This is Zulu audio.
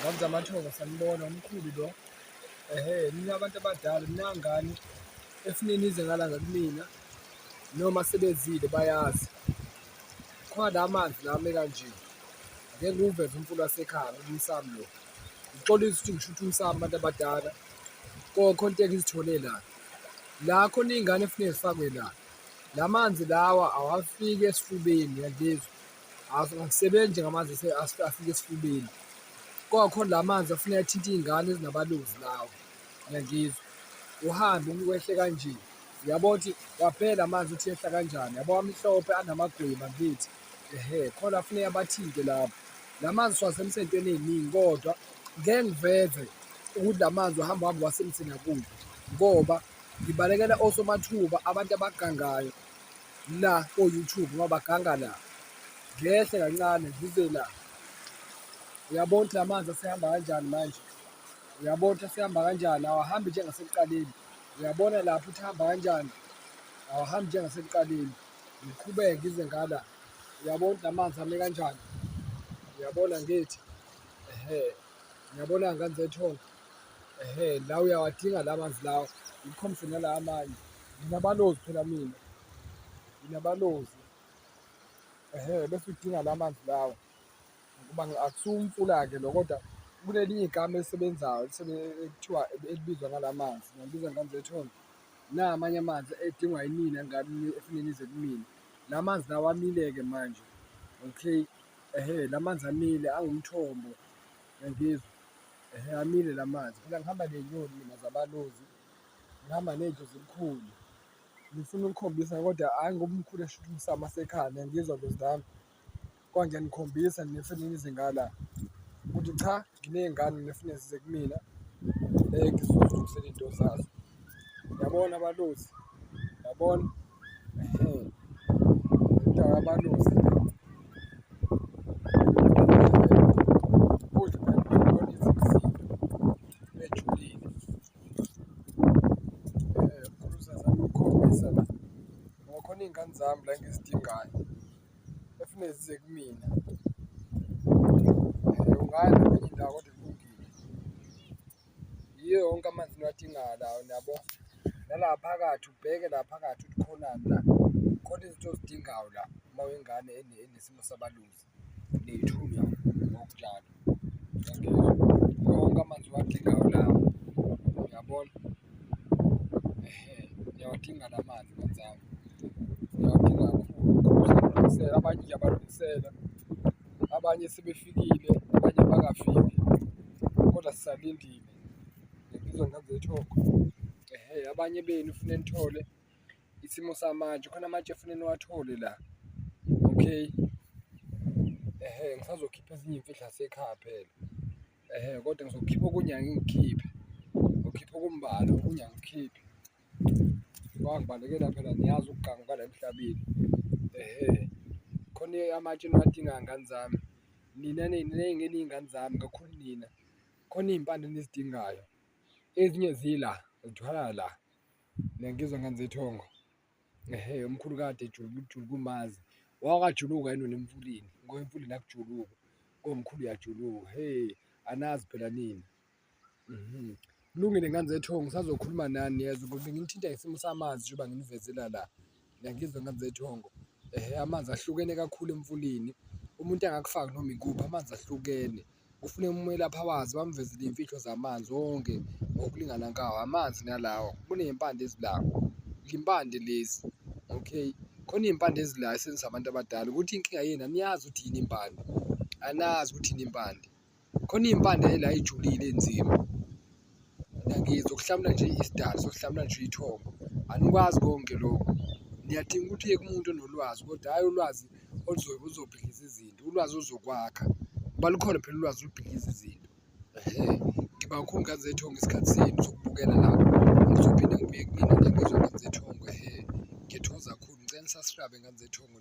Ngane zamathongo sanibona umkhulu lo. Ehhe, nina abantu abadala ninangane efune nize ngala ngakumina noma sebezile bayazi. Khona la manzi la ame kanje. Ngeke ngiwuveze umfula wasekhaya umsamo lo. Ngixolise ukuthi ngisho ukuthi umsamo abantu abadala. Kokho into engizithole la. La khona iy'ngane efune zifakwe la. La manzi lawa awafiki esifubeni uyangizwa. Akusebenzi njengamanzi afika esifubeni. Kwakhona la manzi afuneka athinte iy'ngane ezinabaluzi lawa, uyangizwa? Uhambe wehle kanje, uyabona ukuthi waphela amanzi ukuthi ehla kanjani, yabo amhlophe anamagwebu angithi? Ehhe, khona afuneka abathinte lapho. La manzi siwasebenzisa ey'ntweni ey'ningi kodwa ngeke ngiveze ukuthi la manzi uhamba uhambe uwasebenzise nakuphi ngoba ngibalekela osomathuba, abantu abagangayo. La ko-YouTube ngoba baganga la. Ngehle kancane ngize la. Uyabona ukuthi la manzi asehamba kanjani manje? Uyabona ukuthi asehamba kanjani? Awahambi njengasekuqaleni. Uyabona lapho ukuthi ahamba kanjani? Awahambi njengasekuqaleni. Ngiqhubeke ngize ngala. Uyabona ukuthi la manzi ame kanjani? Uyabona ngithi? Ehhe. Uyabona ngane zethongo? Ehhe, la uyawadinga la manzi lawa. Ngikukhombise nala amanye. Nginabalozi phela mina. Nginabalozi. Ehhe, bese udinga la manzi lawa. Ngoba akusiwo umfula-ke lo kodwa kunelinye igama elisebenzayo ekuthiwa elibizwa ngala manzi. Ngiyalibiza ngane zethongo. Na amanye amanzi edingwa yinina efune nize kumina. La manzi lawa amile-ke manje. Okay. Ehhe, la manzi amile angumthombo. Uyangizwa? Ehhe, amile la manzi. Phela ngihamba ney'nyoni mina zabalozi. Ngihamba nedlozi elikhulu. Ngifuna ukukhombisa kodwa hhayi ngoba umkhulu esho ukuthi umsamo wasekhaya niyangizwa dlozi lami. Kodwa ngiyanikhombisa nifune nize ngala ukuthi cha nginey'ngane nifune zize kumina ngizozilungisela iy'nto zazo. Uyabona abalozi, uyabona? Ehhe, indawo yabalozi le. Kuhle phela ukubona imisindo ejulile. Mkhulu usazama ukukhombisa la ngoba khona iy'ngane zami la engizidingayo efune zize kumina. Ungaya nakwenye indawo kodwa kulungile. Yiyo yonke amanzi eniwadingayo lawo niyabo. Nala phakathi ubheke la phakathi ukuthi khonani la, khona izinto ozidingayo la uma uyingane enesimo sabaluzi ney'thunywa ngokunjalo. Uyangizwa? Wonke amanzi owadingayo lawo, uyabona? Ehhe, niyawadinga la manzi ngane zami, niyawadinga kakhulu. Abanye ngiyabalungisela, abanye sebefikile, abanye abakafiki kodwa sisalindile. Ngizwa ngane zethongo. Ehhe, abanye benu fune nithole isimo samanje, khona amatshe efune niwathole la. Okay. Ehhe, ngisazokhipha ezinye iy'mfihlo zasekhaya phela. Ehhe, kodwa ngizokhipha okunye angeke ngikukhiphe. Ngizokhipha okumbalwa okunye angikukhiphi. Ngoba ngibalekela phela niyazi ukuganga kwala emhlabeni. Ehhe, khona amatshe eniwadingayo ngane zami. Nina niy'ngane zami kakhulu nina. Khona iy'mpande enizidingayo, ezinye zila, zithwala la. Niyangizwa ngane zethongo? Ehhe, umkhulu kade ejuluka ukujuluka umazi. Wakajuluka yini wena emfuleni? Ngoba emfuleni akujulukwa, komkhulu uyajuluka. Hhe, anazi phela nina. Kulungile ngane zethongo ngisazokhuluma nani niyezwa ngoba benginithinta ngesimo samanzi njengoba nginivezela la. Niyangizwa ngane zethongo? Ehhe, amanzi ahlukene kakhulu emfuleni. Umuntu angakufaki noma ikuphi, amanzi ahlukene. Kufuneka umelaphi awazi bamvezele iy'mfihlo zamanzi wonke ngokulingana kwawo, amanzi nalawa kuney'mpande ezila, iy'mpande lezi okay. Khona iy'mpande ezila esebenzisa abantu abadala ukuthi inkinga yenu aniyazi ukuthi yini impande, anazi ukuthi yini impande. Khona iy'mpande la ey'julile ey'nzima. Ngiyangizwa ukuhlamula nje isidalo sokuhlamula nje ithongo, anikwazi konke lokho. Niyadinga ukuthi uye kumuntu onolwazi kodwa hhayi ulwazi oluzobhidliza izinto, ulwazi oluzokwakha ngoba lukhona phela ulwazi olubhidliza izinto. Ehhe, ngiba kakhulu ngane zethongo isikhathi senu sokubukela la, ngizophinde ngibuye kunina niyangizwa ngane zethongo, ehhe. Ngiyathokoza kakhulu, ngicela ni-subscribe ngane zethongo.